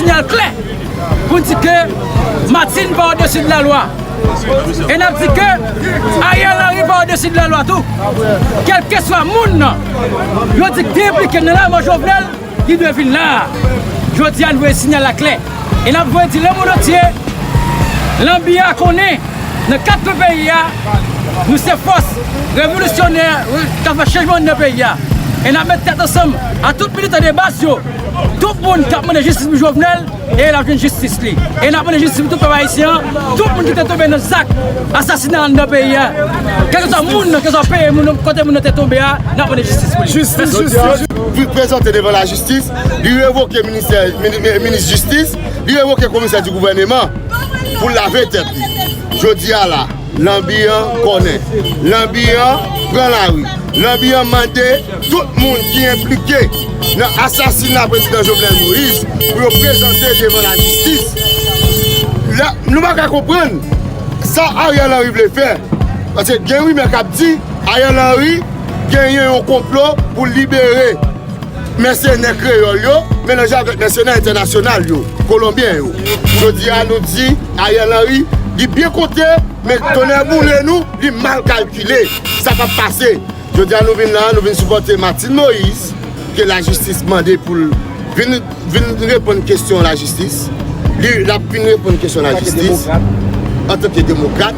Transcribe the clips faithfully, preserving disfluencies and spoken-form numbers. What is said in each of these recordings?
Siyal klè pou n di ke Martine pa odesi de la lwa. E n ap di ke Ariel Henry pa odesi de la lwa tou. Kèlkeswa moun nan yo di ki te enplike nan lanmò Jovenel, li dwe vin la a. Jodi a, nou voye siyal la klè. E n ap voye di lemonn antye, Lanbi a konnen, nan kat kwen peyi a, nou se fòs revolisyonè k ap fè chanjman nan peyi a. E n ap met tèt ansanm a tout militan de baz yo, tout moun k ap mande jistis pou Jovenel, e l ap jwenn jistis li. E n ap mande jistis pou tout pèp ayisyen an, tout moun ki te tonbe nan zak asasina nan peyi a. Kèlkeswa moun nan, kèlkeswa peyi moun nan, kote moun nan te tonbe a, n ap mande jistis pou li. Jistis, jistis. Prezante devan lajistis, li revoke ministè, mini-, minis jistis, li revoke komisè di gouvèneman pou l lave tèt li. Jodi a la, Lanbi an konnen. Lanbi an pran lari. Lanbi an mande tout moun ki enplike nan asasina prezidan Jovenel Moïse pou yo prezante devan lajistis. La, nou pa ka konprann sa Ariel Henry vle fè. Paske gen rimè k ap di Ariel Henry genyen yon konplo pou libere mèsenè kreyòl yo, melanje avèk mèsenè entènasyonal yo, kolonbyen yo. Jodi a, nou di Ariel Henry, li byen konte, men tonnè boule nou, li mal kalkile. Sa p ap pase. Jodi a, nou vin la, nou vin sipòte Martine Moïse, ke lajistis mande pou l vin, vin reponn kesyon lajistis. Li, l ap vin reponn kesyon lajistis. Antanke demokrat,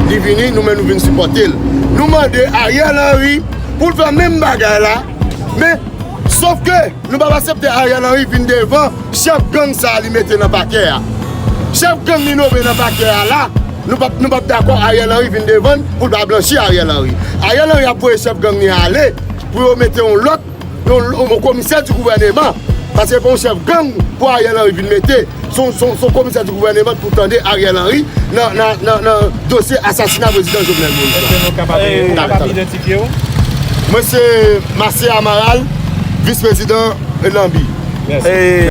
li vini, nou menm nou vin sipòte l. Nou mande Ariel Henry pou l fè menm bagay la, men Sòf ke nou p ap aksepte Ariel Henry vin devan chèf gang sa a li mete nan pakè a. Chèf gang li nome nan pakè a la, nou p ap, nou p ap dakò Ariel Henry vin devan n pou l pa blanchi Ariel Henry. Ariel Henry ap voye chèf gang li ale pou yo mete yon lòt, yon, yon komisè di gouvèneman. Paske se pa yon chèf gang pou Ariel Henry vin mete. Se yon, se yon, se yon komisè di gouvèneman pou tande Ariel Henry nan, nan, nan, nan dosye asasina prezidan Jovenel Moïse la. Èske nou kapab, eh, nou kapab idantifye w? Mwen se Marcé Amaral, vis prezidan Lanbi. Mèsi. Eh,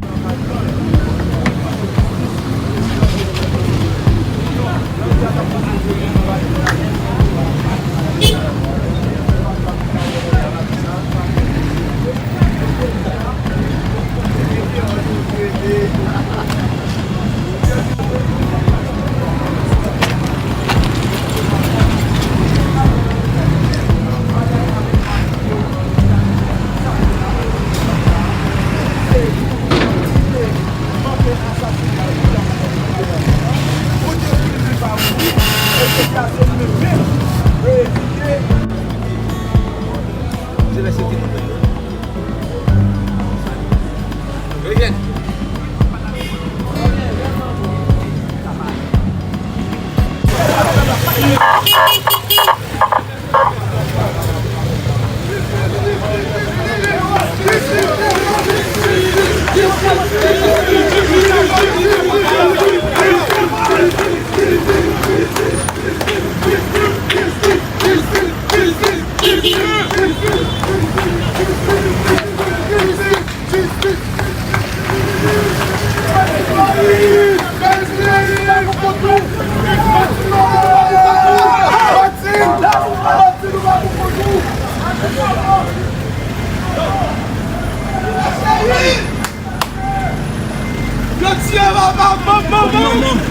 Yo tiye papa m, manman m.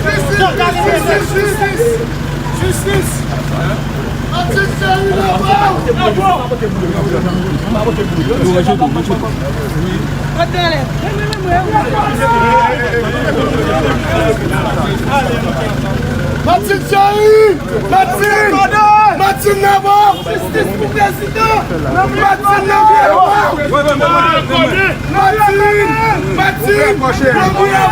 Jistis, jistis, jistis. Jistis. Jistis. Jistis. Martine Jarry! Martine! Martine Nèbò! Jistis pou prezidan! Martine Nèbò! Martine! Martine! Martine! Martine!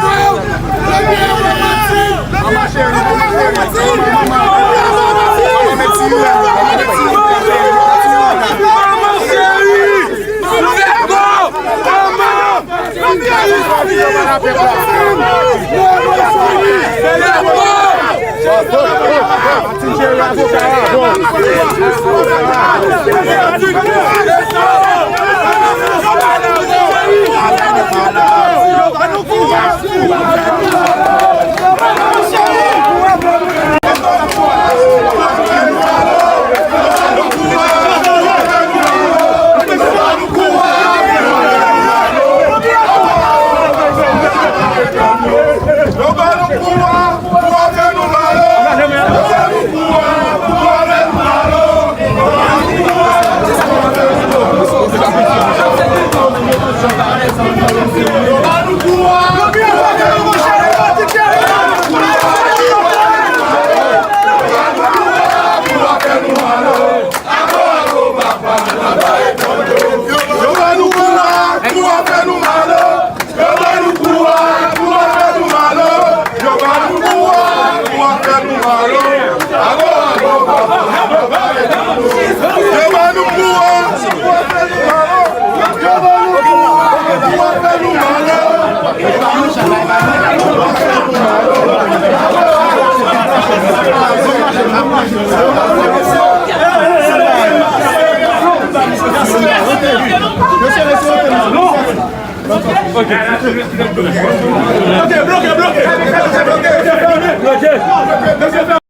Ok. Ok, bloke, bloke.